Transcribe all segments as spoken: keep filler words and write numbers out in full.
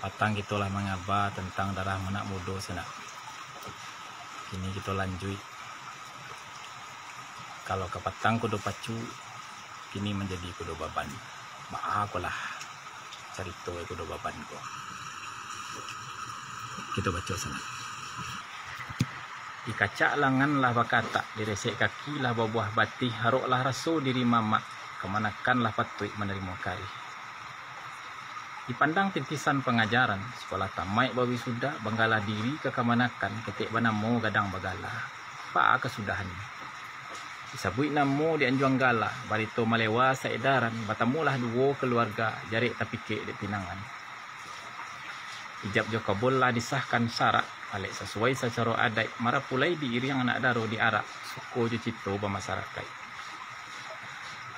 Patang kito lah mangaba tantang darah anak mudo sanak. Kini kito lanjuik. Kalau kapatang kudo pacu, kini manjadi kudo baban. Baa ko lah carito kudo baban ko. Kito baco sanak. Dikacak langan lah bakatak, diresek kaki lah babuah batih, harok lah raso diri mamak, kamanakan lah patuik manarimo karih. Dipandang tintisan pangajaran, sikolah tamaik bawisuda, banggalah diri ka kamanakan, ketek banamo gadang bagala. Baa kasudahannyo? Disabuik namo di anjuang gala, barito malewa saedaran, batamulah duo kaluarga, jarek tapikek dek pinangan. Ijab jo kabul lah disahkan syarak, alek sasuai sacaro adaik, marapulai diiriang anak daro diarak, suko jo cito bamasarakaik.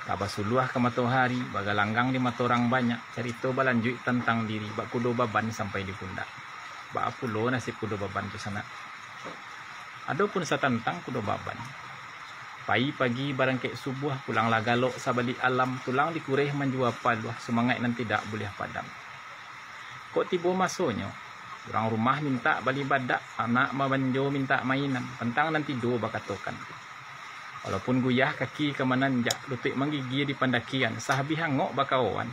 Lah basuluah ka matohari, bagalanggang di mato urang banyak, carito balanjuik tantang diri, bak kudo baban sampai di pundak. Baa pulo nasib kudo baban tu sanak? Adopun satantang kudo baban, pai pagi barangkek subuah, pulanglah galok sabalik alam, tulang dikureh manjua paluah, sumangaik nan tidak buliah padam. Kok tibo masonyo, urang rumah mintak bali badak, anak babanjo mintak mainan, pantang nan tido bakatokan. Walaupun guyah kaki ka mananjak, lutuik manggigia di pandakian, sahabih angok bakawan,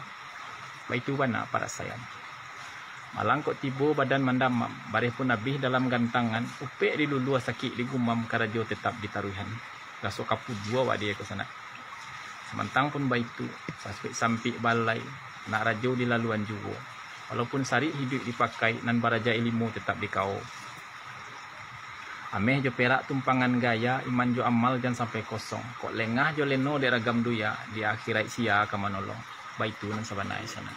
baitu bana parasaian. Malang kok tibo badan mandamam, bareh pun abih dalam gantangan, upek dilulua sakik digumam, karajo tetap ditaruihan. Raso kapu juo awak di ko sanak. Samantang pun baitu, sasuik sampik balai, nak rajo dilaluan juo. Walaupun sarik hiduik dipakai, nan baraja ilmu tetap dikao. Ameh jo perak tumpangan gaya, iman jo amal jan sampai kosong. Kok lengah jo leno dek ragam duya, di akhiraik sia ka manolong. Baitu nan sabana sanak.